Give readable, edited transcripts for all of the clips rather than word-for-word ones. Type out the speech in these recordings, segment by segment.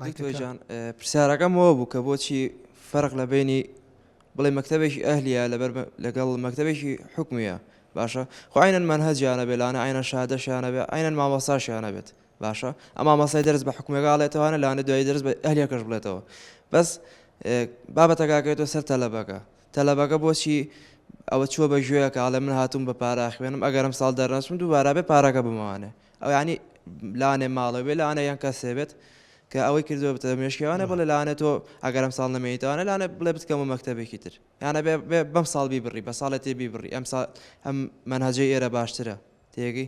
دکتۆر جان، پرسیارەکەم ئەوە بوو کە بۆچی فەرق لە بینی بڵێ مەکتەبێکی ئەهلیە لەبەر لەگەڵ مەکتەبێکی حکومیە، باشە خۆ عینەن مەنهەجیانە بێ، لانە عینەن شەهادەشیانە بێ، عینەن مامۆستاشیانە بێت. باشە ئەم مامۆستای دەرس بە حکومیەکە ئەڵێتەوانە لەوانەیە دوایی دەرس بە ئەهلیەکەش بڵێتەوە، بەس بابەتەکە ئەکەوێتەوە سەر تەلەبەکە. تەلەبەکە بۆچی ئەوە چووە بە گوێیەکە ئەڵێ من هاتووم بە پارە ئەخوێنم، ئەگەر ئەم ساڵ دەرنەچم دووبارە بێ پارەکە بمەوانێ. ئەو یعنی لانێ ماڵێ بێ، لانێ یان کەسێ بێت کە ئەوەی کردووە بتە مێشکیوانە بڵێ لانێ تۆ ئەگەر ئەم ساڵ نەمێنیتەوانە لانێ بڵێ بتکەمە مەکتەبێکی تر، یانە بێ بێ بەم ساڵ بیبڕی بە ساڵێ تێ بیبڕی، ئەم ساڵ ئەم مەنهەجەی ئێرە باشترە. تێگەی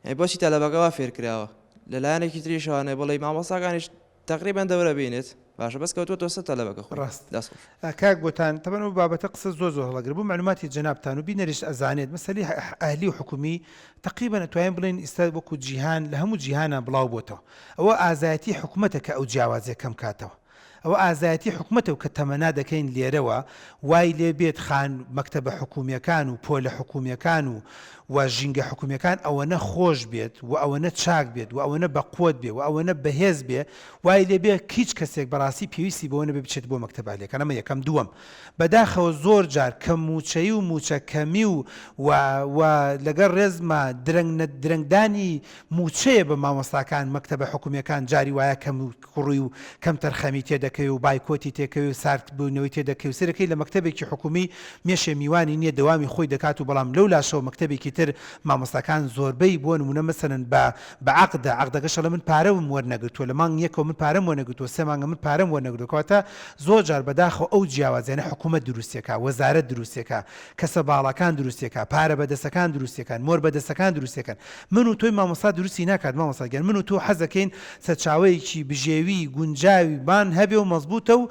یعنی بۆچی تەلەبەکە وا فێر کراوە؟ لە لایەنێکی تریشەوانێ بڵێ مامۆستاکانیش تەقریبەن دەورە بینێت، باشە بەس کەوتووەتەوە سەر تەلەبەکە خۆی. ڕاست. دەست خۆش. کاک بۆتان تەبەن ئەو بابەتە قسە زۆر زۆر هەڵەگرە بۆ مەعلوماتی جەنابتان و بینەریش ئەزانێت مەسەلەی ئەهلی و حکومی تەقریبەن ئەتوانین بڵێین ئیستا وەکو جیهان لە هەموو جیهانا بڵاو بۆتەوە ئەوە ئازایەتی حکومەتە کە ئەو جیاوازیە کەم کاتەوە ئەوە ئازایەتی حکومەتە و کە تەمەنا دەکەین لێرەوە وای لێ بێت خان مەکتەبە حکومیەکان و پۆلە حکومیەکان و و ژینگە حکومیەکان ئەوەنە خۆش بێت و ئەوەنە چاک بێت و ئەوەنە بەقوەت بێ و ئەوەنە بەهێز بێ وای لێ بێ هیچ کەسێک بەڕاستی پێویستی بەوە نەبێ بچێت بۆ مەکتەبە ئەهلیەکان ئەمە یەکەم دووەم بەداخەوە زۆر جار کەم مووچەیی و مووچە کەمی و و و لەگەڵ ڕێزما درەنگ نە درەنگدانی مووچەیە بە مامۆستاکان مەکتەبە حکومیەکان جاری وایە کەم کوڕی و کەمتەرخەمی تێدەکەوێ و بایکۆتی تێکەوێ و سارد بوونەوەی تێدەکەوێ و سەیرەکەی لە مەکتەبێکی حکومی مێشێ میوانی نیە دەوامی خۆی دەکات و بەڵام لەو لاشەوە مەکتەبێکی تر مامۆستاکان زۆربەی بۆ نمونە مەسەلەن بە بە عەقدە عەقدەکەش ئەڵێ من پارەم وەرنەگرتووە لە مانگ یەکەوە من پارەم وەرنەگرتووە سێ مانگە من پارەم وەرنەگرتووە کەواتە زۆر جار بەداخەوە ئەو جیاوازیانە حکومەت دروستیەکا وەزارەت دروستیەکا کەسە باڵاکان دروستیەکا پارە بەدەسەکان دروستیەکان مۆر بەدەسەکان دروستیەکەن من و تۆی مامۆستا دروستی ناکات مامۆستا گیان من و تۆ حەزەکەین سەرچاوەیەکی بژێوی گونجاوی مان هەبێ و مەزبوتە و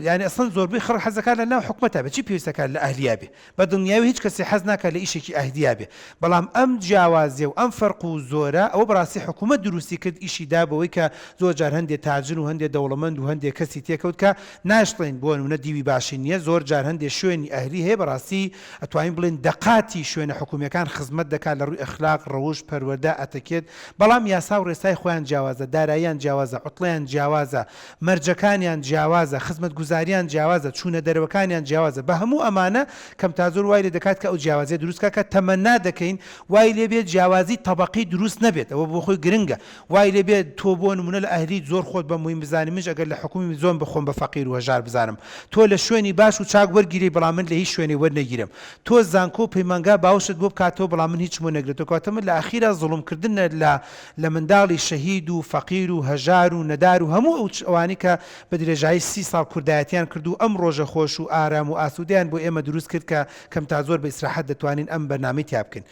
یانی ئەسڵەن زۆربەی خەڵک حەزەکات لە ناو حکومەتا بێ چی پێویستەکات لە ئەهلیا بێ بە دڵنیاوی هیچ کەسێ حەز ناکات لە ئیشێکی ئەهلیا بێ بەڵام ئەم جیاوازیە و ئەم فەرق و زۆرە ئەوە بەڕاستی حکومەت دروستی کرد ئیشی دا بەوەی کە زۆر جار هەندێ تاجر و هەندێ دەوڵەمەند و هەندێ کەسی تێکەوت کە ناشڵێین بۆ نمونە دیوی باشی نیە زۆر جار هەندێ شوێنی ئەهلی هەیە بەڕاستی ئەتوانین بڵێین دەقاتی شوێنە حکومیەکان خزمەت دەکات لە ڕووی ئەخلاق، ڕەوشت، پەروەردە، ئەتەکێت، بەڵام یاسا و ڕێسای خۆیان جیاوازە، داراییان جیاوازە، عوتڵەیان جیاوازە، مەرجەکانیان جیاوازە، خزمەتگوزاریان جیاوازە، چوونە دەرەوەکانیان جیاوازە، بە هەموو ئەمانە کەم تا زۆر وای لێ دەکات کە ئەو جیاوازیە دروست کات کە تەمەنا دەکەین وای لێ بێت جیاوازی تەبەقی دروست نەبێت ئەوە بۆ خۆی گرنگە وای لێ بێت تۆ بۆ نمونە لە ئەهلیت زۆر خۆت بە موهیم بزانی منیش ئەگەر لە حکومی زۆم بە خۆم بە فەقیر و هەژار بزانم تۆ لە شوێنی باش و چاک وەرگیرێی بەڵام من لە هیچ شوێنێ وەرنەگیرێم تۆ زانکۆ و پەیمانگا باوەشت بۆ بکاتەوە بەڵام من هیچم وەرنەگرێتەوە کەواتە من لە ئاخیرا زوڵم کردنە لە لە منداڵی شەهید و فەقیر و هەژار و نەدار و هەموو ئەو ئەوانەی کە بە درێژایی 30 ساڵ کوردایەتیان کرد و ئەم ڕۆژە خۆش و ئارام و ئاسوودەیان بۆ ئێمە دروست کرد کە کەم تا زۆر بە ئیسراحەت دەتوانین ئەم بەرنامەی تیا بکەین.